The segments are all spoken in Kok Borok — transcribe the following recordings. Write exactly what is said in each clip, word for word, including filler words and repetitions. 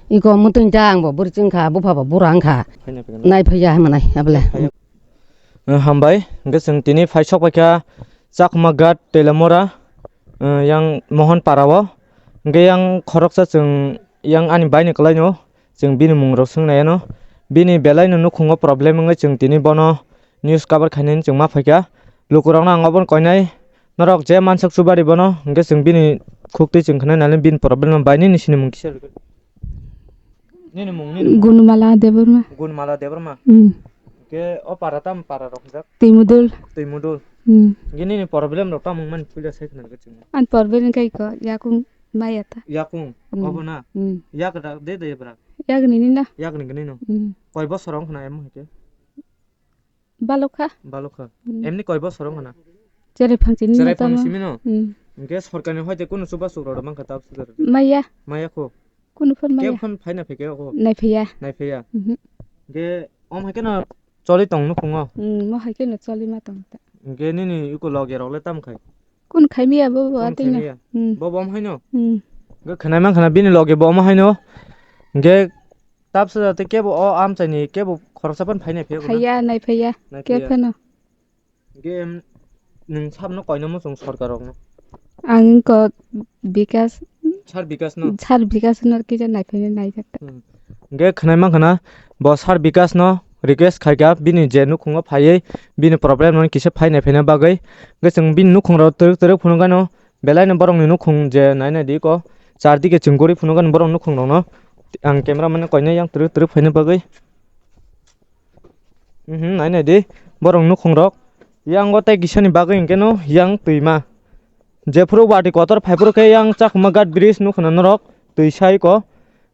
Iko mutui ta ang bo bwrwi chwng kha, bupha bo bura wng kha. Nai phaiya hai manai abole. Eh, hambai, hwnkhe chwng tini phai sok paikha Chakma Ghat Telamora, eh, yang Mohon Para o. Hwnkhe yang khoroksa chwng yang ani bai ni kwlai no. Chwng bini mung rok swng nai ano. Bini belai no nukhungo problem wngwi chwng tini bono news cover khainani chwng ma phaikha. Lukurokno ang obono koinai norok je mansak chubari bono, hwnkhe chwng bini khuktwi chwng khnai nai bini problem no bai nini sinimung kisa. Nini mung, nini mung. Gunmala Debbarma. Gunmala Debbarma. Hmm. Hwnkhe o para tam para rok hwnjak? Twimudul. Twimudul. Hmm. Hwnkhe nini problem rok tamo wngmani puila sai khna rwgwi chwng. Ani problem khe iko yakung. Maya ta. Yakung, hmm, obo na? Hmm. Yak da de de bra? Yak ni ni na? Yak ni gni no? Hmm. Koi bosor wng khna emo hike? Balokha. Balokha. Hmm. Emni koi bosor wng khna? Cherai phang simi. Cherai phang simi no? Hmm. Hwnkhe sorkar ni hoite kunu chuba chuk rok mankha tab sudar. Maya. Maya kho. Kunu phon maya. Khe phon phaina phike ko? Nai phaya. Nai phaya. Mhm. Hwnkhe om hake no choli tong nukhungo? Hmm, mo hake no choli ma tong ta. Hwnkhe nini iko loge rok le tam khai? Kun khaimiya bo bo. Kun atwi no khaimiya? Hmm. Bo bo omo haino? Hmm. Hwnkhe khwnai mankha na bini loge bo omo haino. Hwnkhe tabsa jate kebo o amchaini kebo khoroksa phano phainai phiyok na? Phaiya, nai phaiya. Nai phaiya. Kebo phano. Hwnkhe nwng sabno koino muchung sorkar rokno? Ang ko Bikas. Sir Bikas no? Sir Bikas no kisa nai phainai nai jak. Hmm. Hwnkhe khwnai mankha na bo Sir Bikas no request khaikha bini je nukhungo phaiwi bini problem no kisa phainai phaina bagwi. Hwnkhe chwng bini nukhung rok twrwk twrwk phunukgano belai no borok ni nukhung je nai nai di ko char dike chwng guri phunukgano borok nukhung rok no ang camera mani koinai yang twrwk twrwk phaina bagwi. Mhm, nai nai di borok nukhung rok yang o tei kisa ni bagwi hwnkhe no yang twi ma. Jephuru watwi kotor phaiphuru khe yang Chakma Ghat bridge nukho na norok twi sai ko.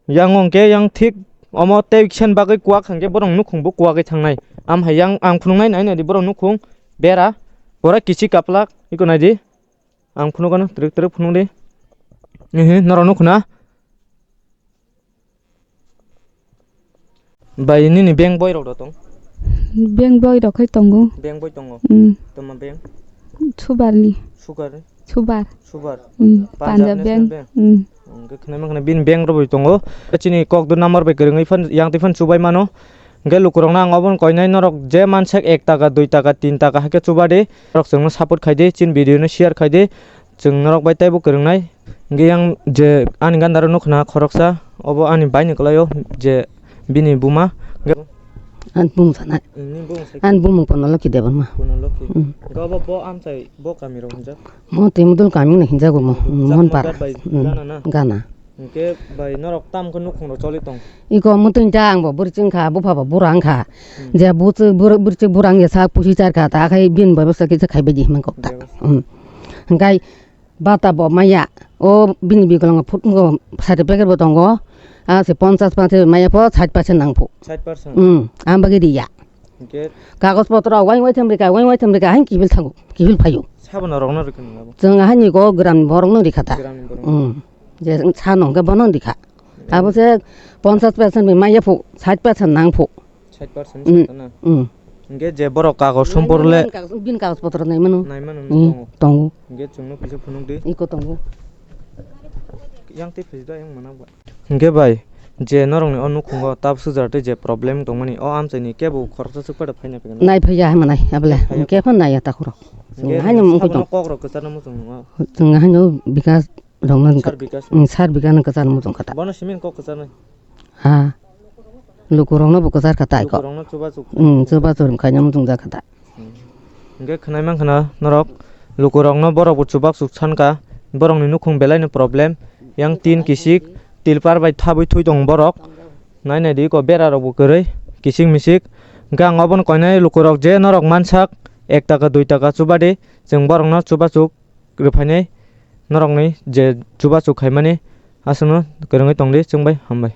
Yang ongkhe yang thik omo tei kisa ni bagwi kuwak hwnkhe borok nukhung bo kuwagwi thangnai. Am hai yang ang phunuknai nai nai di borok nukhung bera pura kichi kaplak iko nai di. Ang phunukgano twrwk twrwk phunuk di. Ehe norok nukhuna. Bai nini bank boi rok da tong? Bank boi rok khai tongo. Bank boi tongo? Mm. Toma bank? Subar ni. Sugar? Subar. Subar? Mm. Punjab Punjab National Bank. Bank? Mm. Hwnkhe khwnai mankha bini bank rok boi tongo. Chini kok do number bai kwrwngwi phano yang twi phano chubai mano. Hwnkhe lukurokno ang obono koinai norok je mansak ek taka, dui taka, tin taka haikhe chuba di. Norok chwngno support khai di, chini video no share khai di. Chwng norok bai teibo kwrwngnai. Hwnkhe yang je ani gandaro nukho na khoroksa, obo ani bai ni kwlai o je bini buma. Ani bumung sana. Nini bumung sai? Ani bumung Purna Lokhi Debbarma. Purna Lokhi. Hmm. Hwnkhe obo bo amchai bo kami rok hwnjak? Mo Twimudul kami no hinjago mo, Mohon Para. Chakma Ghat bai, hmm, gana na? Gana. Hwnkhe bai norok tam khe nukhung rok choli tong? Iko mutui ta ang bo bwrwi chwng kha, bupha bo bura wng kha. Hmm. Je bwrwi chwng bura wng ya sak pusi char kha, ta khai bini bai bwsa kisa khai bai di hwnwi kok ta. Bebas. Hmm. Hwnkhe bata bo maya, o bini bikologo phutgo certificate bo tongo. A se ponchas percent maya pho sait percent nang pho. Sait percent? Hmm, ang bagwi ri ya. Hwnkhe? Kagoj potro wain waitham rika, wain waitham rika, hain kiphil thango, kiphil phaio. Sabo norokno rikha nang abo? Chwng haini go gram borokno rikha ta. Gram borok. Hmm. Je sa nong khe bono rikha. Hmm. Abo se ponchas percent ni maya pho, sait percent nang pho. Sait percent. Hmm. Sakha na? Hmm. Hwnkhe je borok kagoj sompor le. Nai mano, nai mano. Bin kagoj, bin kagoj potro nai mano. Nai mano, hmm, tongo. Tongo. Hwnkhe chwngno kisa phunuk di. Iko tongo. Yang tei phai da yang mana ba. Hwnkhe bai, je norokni o nukhungo tab sujar tei je problem tongmani, o amchaini kebo khoroksa swk pada phaina phaikha na? Nai phaiya hai manai, abole. Phaiya. Hwnkhe phano naiya takhurok. Hwnkhe chwng haino mungkha sabono tong. Kokrok kwcharno muchung nung. Chwng haino Bikas rokno. Sir Bikas. Sir Bikas no kwcharno muchung kha ta. Bono simi kok kwcharnai? Ha. Lukurokno bo kwchar kha tai kok. Lukurokno chubachu. Hmm, chubachu khaina muchung jak kha ta. Hmm. Hwnkhe khwnai mankha na norok lukurokno borok bo chubachu sankha, borokni nukhung belai no problem, yang tin kisik, tilpar bai thabwi thwi tongo borok, nai nai di ko bera rok bo kwrwi kisik misik, hwnkhe ang obono koinai lukurok je norok mansak ek taka dui taka chuba di, chwng borokno chubachu rwphainai norokni je chubachu khaimani aswkno kwrwngwi tongdi chwng bai hambai.